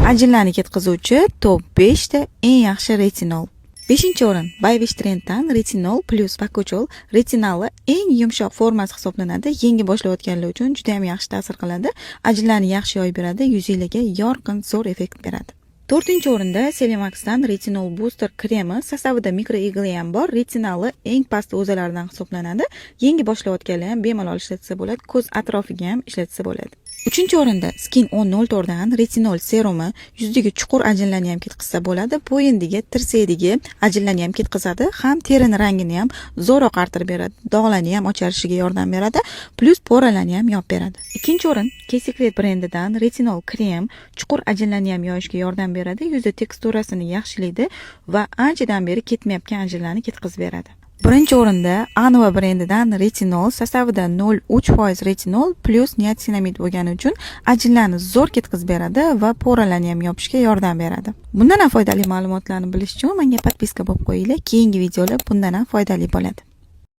Ajinlarni ketqizuvchi top 5 ta eng yaxshi retinol. Beshinchi o'rin, By Trenddan Retinol Plus Bakuchiol retinoli eng yumshoq formasi hisoblanadi. Yangi boshlayotganlar uchun juda ham yaxshi ta'sir qiladi. Ajinlarni yaxshi yoyib beradi, yuzinglarga yorqin, zo'r effekt beradi. To'rtinchi o'rinda Celimaxdan Retinol Booster kremi, состав ida микроигла ham bor. Retinoli eng past dozalaridan hisoblanadi. Yangi boshlayotganlar ham bemalol ishlatsa bo'ladi, ko'z atrofiga ham ishlatsa bo'ladi. Uchinchi o'rinda Skin 10.04 dan retinol serumi, yuzdagi chuqur ajinlarni ham ketqizsa bo'ladi, bo'yindagi, tirsakdagi ajinlarni ham ketqizadi, ham terini rangini ham zo'r oqartirib beradi, dog'larni ham ocharishiga yordam beradi, плюс пора larni ham yopib beradi. Ikkinchi o'rin, K-Secret brendidan retinol krem, chuqur ajinlarni ham yoyishga yordam beradi, yuzi teksturasini yaxshilaydi va anchadan beri ketmayotgan ajinlarni ketqizib beradi. Birinchi o'rinda Anua brendidan retinol, состав ida 0,3% retinol плюс niacinamid bo'lgani uchun ajinlarni zo'r ketkazib beradi va пора larni ham yopishga yordam beradi. Bundan ham foydali ma'lumotlarni bilish uchun menga подписка bo'lib qo'yinglar. Keyingi videolar bundan ham foydali bo'ladi.